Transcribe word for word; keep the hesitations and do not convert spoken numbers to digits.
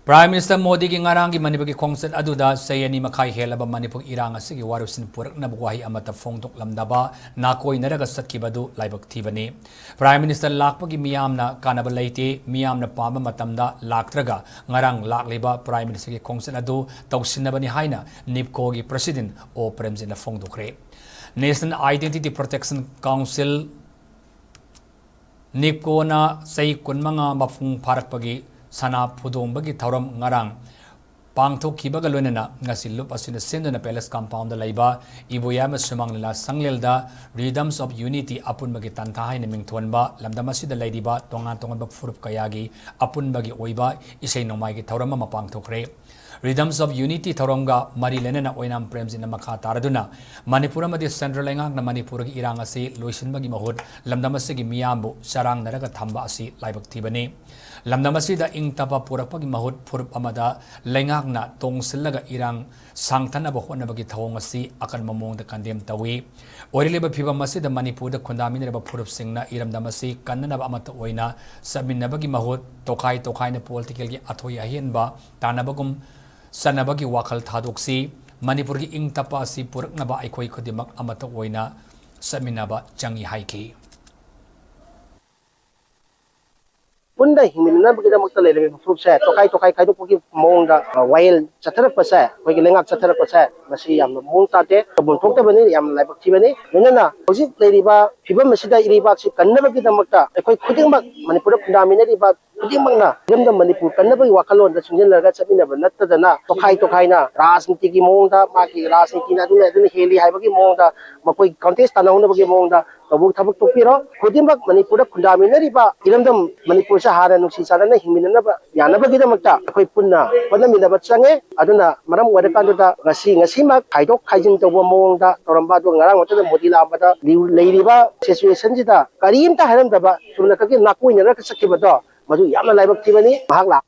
Prime Minister ꯃꯣꯗꯤꯒꯤ ꯉꯔꯥꯡꯒꯤ ꯃꯅꯤꯄꯨꯔꯒꯤ ꯈꯣꯡꯆꯠ ꯑꯗꯨꯗ ꯆꯍꯤ ꯑꯅꯤ ꯃꯈꯥꯏ ꯍꯦꯜꯂꯕ ꯃꯅꯤꯄꯨꯔ ꯏꯔꯥꯡ ꯑꯁꯤꯒꯤ ꯋꯥꯔꯣꯏꯁꯤꯟ ꯄꯨꯔꯛꯅꯕ ꯋꯥꯍꯩ ꯑꯃꯠꯇ ꯐꯣꯡꯗꯣꯛꯂꯝꯗꯕ, ꯅꯥꯀꯣꯏꯅꯔꯒ ꯆꯠꯈꯤꯕꯗꯨ ꯂꯥꯏꯕꯛ ꯊꯤꯕꯅꯤ꯫ Prime Minister ꯂꯥꯛꯄꯒꯤ ꯃꯤꯌꯥꯝꯅ ꯀꯥꯟꯅꯕ ꯂꯩꯇꯦ, ꯃꯤꯌꯥꯝꯅ ꯄꯥꯝꯕ ꯃꯇꯝꯗ ꯂꯥꯛꯇ꯭ꯔꯒ ꯉꯔꯥꯡ ꯂꯥꯛꯂꯤꯕ Prime Ministerꯒꯤ ꯈꯣꯡꯆꯠ ꯑꯗꯨ ꯇꯧꯁꯤꯟꯅꯕꯅꯤ ꯍꯥꯏꯅ NEEPCOꯒꯤ President ꯑꯣ ꯄ꯭ꯔꯦꯝꯖꯤꯠꯅ ꯐꯣꯡꯗꯣꯛꯈ꯭ꯔꯦ꯫ National Identity Protection Council, NEEPCOꯅ ꯆꯍꯤ ꯀꯨꯟꯃꯉꯥ ꯃꯄꯨꯡ ꯐꯥꯔꯛꯄꯒꯤ ꯁꯅꯥ ꯐꯨꯗꯣꯡꯕꯒꯤ ꯊꯧꯔꯝ ꯉꯔꯥꯡ ꯄꯥꯡꯊꯣꯛꯈꯤꯕꯒ ꯂꯣꯏꯅꯅ ꯉꯁꯤ ꯂꯨꯞ ꯑꯁꯤꯅ ꯁꯤꯟꯗꯨꯅ Palace Compoundꯗ ꯂꯩꯕ ꯏꯕꯣꯌꯥꯏꯃ ꯁꯨꯃꯥꯡ ꯂꯤꯂꯥ ꯁꯪꯂꯦꯜꯗ Rhythms of Unity ꯑꯄꯨꯟꯕꯒꯤ ꯇꯥꯟꯊꯥ ꯍꯥꯏꯅ ꯃꯤꯡꯊꯣꯟꯕ ꯂꯝꯗꯝ ꯑꯁꯤꯗ ꯂꯩꯔꯤꯕ ꯇꯣꯉꯥꯟ ꯇꯣꯉꯥꯟꯕ ꯐꯨꯔꯨꯞ ꯀꯌꯥꯒꯤ ꯑꯄꯨꯟꯕꯒꯤ ꯑꯣꯏꯕ ꯏꯁꯩ ꯅꯣꯡꯃꯥꯏꯒꯤ ꯊꯧꯔꯝ ꯑꯃ ꯄꯥꯡꯊꯣꯛꯈ꯭ꯔꯦ꯫ Rhythms of Unity ꯊꯧꯔꯝꯒ ꯃꯔꯤ ꯂꯩꯅꯅ ꯑꯣꯏꯅꯥꯝ ꯄ꯭ꯔꯦꯝꯖꯤꯠꯅ ꯃꯈꯥ ꯇꯥꯔꯗꯨꯅ ꯃꯅꯤꯄꯨꯔ ꯑꯃꯗꯤ Central ꯂꯩꯉꯥꯛꯅ ꯃꯅꯤꯄꯨꯔꯒꯤ ꯏꯔꯥꯡ ꯑꯁꯤ ꯂꯣꯏꯁꯤꯟꯕꯒꯤ ꯃꯍꯨꯠ ꯂꯝꯗꯝ ꯑꯁꯤꯒꯤ ꯃꯤꯌꯥꯝꯕꯨ ꯆꯔꯥꯡꯅꯔꯒ ꯊꯝꯕ ꯑꯁꯤ ꯂꯥꯏꯕꯛ ꯊꯤꯕꯅꯤ꯫ ꯂꯝꯗꯝ ꯑꯁꯤꯗ ꯏꯪ ꯇꯞꯄ ꯄꯨꯔꯛꯄꯒꯤ ꯃꯍꯨꯠ ꯐꯨꯔꯨꯞ ꯑꯃꯗ ꯂꯩꯉꯥꯛꯅ ꯇꯣꯡꯁꯤꯜꯂꯒ ꯏꯔꯥꯡ ꯁꯥꯡꯊꯅꯕ ꯍꯣꯠꯅꯕꯒꯤ ꯊꯧꯑꯣꯡ ꯑꯁꯤ ꯑꯀꯟꯕ ꯃꯑꯣꯡꯗ condemn ꯇꯧꯏ꯫ ꯑꯣꯏꯔꯛꯂꯤꯕ ꯐꯤꯕꯝ ꯑꯁꯤꯗ ꯃꯅꯤꯄꯨꯔꯗ ꯈꯨꯟꯗꯥꯃꯤꯟꯅꯔꯤꯕ ꯐꯨꯔꯨꯞꯁꯤꯡꯅ ꯏꯔꯝꯗꯝ ꯑꯁꯤ ꯀꯟꯅꯅꯕ ꯑꯃꯠꯇ ꯑꯣꯏꯅ ꯆꯠꯃꯤꯟꯅꯕꯒꯤ ꯃꯍꯨꯠ ꯇꯣꯈꯥꯏ ꯇꯣꯈꯥꯏꯅ politicalꯒꯤ ꯑꯊꯣꯏ ꯑꯍꯦꯟꯕ ꯇꯥꯟꯅꯕꯒꯨꯝ ꯆꯠꯅꯕꯒꯤ ꯋꯥꯈꯜ ꯊꯥꯗꯣꯛꯁꯤ꯫ ꯃꯅꯤꯄꯨꯔꯒꯤ ꯏꯪ ꯇꯞꯄ ꯑꯁꯤ ꯄꯨꯔꯛꯅꯕ ꯑꯩꯈꯣꯏ ꯈꯨꯗꯤꯡꯃꯛ ꯑꯃꯠꯇ ꯑꯣꯏꯅ ꯆꯠꯃꯤꯟꯅꯕ ꯆꯪꯏ ꯍꯥꯏꯈꯤ꯫ ꯄꯨꯟꯅ ꯍꯤꯡꯃꯤꯟꯅꯅꯕꯒꯤꯗꯃꯛꯇ ꯂꯩꯔꯝꯃꯤꯕ ꯐꯨꯔꯨꯞꯁꯦ ꯇꯣꯈꯥꯏ ꯇꯣꯈꯥꯏ ꯈꯥꯏꯗꯣꯛꯄꯒꯤ ꯃꯑꯣꯡꯗ, ꯑ, ꯋꯥꯌꯦꯜ ꯆꯠꯊꯔꯛꯄꯁꯦ, ꯑꯩꯈꯣꯏꯒꯤ ꯂꯩꯉꯥꯛ ꯆꯠꯊꯔꯛꯄꯁꯦ, ꯃꯁꯤ ꯌꯥꯝꯅ ꯃꯑꯣꯡ ꯇꯥꯗꯦ, ꯇꯧꯐꯝ ꯊꯣꯛꯇꯕꯅꯤ, ꯌꯥꯝꯅ ꯂꯥꯏꯕꯛ ꯊꯤꯕꯅꯤ꯫ ꯂꯣꯏꯅꯅ ꯍꯧꯖꯤꯛ ꯂꯩꯔꯤꯕ ꯐꯤꯕꯝ ꯑꯁꯤꯗ ꯏꯔꯩꯕꯥꯛꯁꯤ ꯀꯟꯅꯕꯒꯤꯗꯃꯛꯇ ꯑꯩꯈꯣꯏ ꯈꯨꯗꯤꯡꯃꯛ, ꯃꯅꯤꯄꯨꯔꯗ ꯈꯨꯟꯗꯥꯃꯤꯟꯅꯔꯤꯕ ꯈꯨꯗꯤꯡꯃꯛꯅ ꯏꯔꯝꯗꯝ ꯃꯅꯤꯄꯨꯔ ꯀꯟꯅꯕꯒꯤ ꯋꯥꯈꯜꯂꯣꯟꯗ ꯆꯪꯁꯤꯜꯂꯒ ꯆꯠꯃꯤꯟꯅꯕ ꯅꯠꯇꯗꯅ, ꯇꯣꯈꯥꯏ ꯇꯣꯈꯥꯏꯅ ꯔꯥꯖꯅꯤꯇꯤꯒꯤ ꯃꯑꯣꯡꯗ, ꯃꯥꯒꯤ ꯔꯥꯖꯅꯤꯇꯤꯅ ꯑꯗꯨꯅ ꯑꯗꯨꯅ ꯍꯦꯜꯂꯤ ꯍꯥꯏꯕꯒꯤ ꯃꯑꯣꯡꯗ, ꯃꯈꯣꯏ contest ꯇꯥꯟꯅꯍꯧꯅꯕꯒꯤ ꯃꯑꯣꯡꯗ ꯇꯧꯕ ꯊꯕꯛ ꯇꯣꯛꯄꯤꯔꯣ꯫ ꯈꯨꯗꯤꯡꯃꯛ ꯃꯅꯤꯄꯨꯔꯗ ꯈꯨꯟꯗꯥꯃꯤꯟꯅꯔꯤꯕ ꯏꯔꯝꯗꯝ ꯃꯅꯤꯄꯨꯔꯁꯦ ꯍꯥꯟꯅ ꯅꯨꯡꯁꯤ ꯆꯥꯟꯅꯅ ꯍꯤꯡꯃꯤꯟꯅꯅꯕ ꯌꯥꯅꯕꯒꯤꯗꯃꯛꯇ ꯑꯩꯈꯣꯏ ꯄꯨꯟꯅ ꯍꯣꯠꯅꯃꯤꯟꯅꯕ ꯆꯪꯉꯦ꯫ ꯑꯗꯨꯅ ꯃꯔꯝ ꯑꯣꯏꯔꯀꯥꯟꯗꯨꯗ ꯉꯁꯤ, ꯉꯁꯤꯃꯛ ꯈꯥꯏꯗꯣꯛ ꯈꯥꯏꯖꯤꯟ ꯇꯧꯕ ꯃꯑꯣꯡꯗ ꯇꯧꯔꯝꯕ, ꯑꯗꯨꯒ ꯉꯔꯥꯡ ꯅꯠꯇꯅ ꯃꯣꯗꯤ ꯂꯥꯛꯑꯝꯕꯗ ꯂꯩꯔꯤꯕ situationꯁꯤꯗ ꯀꯔꯤꯝꯇ ꯍꯥꯏꯔꯝꯗꯕ, ꯆꯨꯝꯅꯈꯛꯀꯤ ꯅꯥꯀꯣꯏꯅꯔꯒ ꯆꯠꯈꯤꯕꯗꯣ, ꯃꯗꯨ ꯌꯥꯝꯅ ꯂꯥꯏꯕꯛ ꯊꯤꯕꯅꯤ꯫ ꯃꯍꯥꯛ ꯂꯥꯛ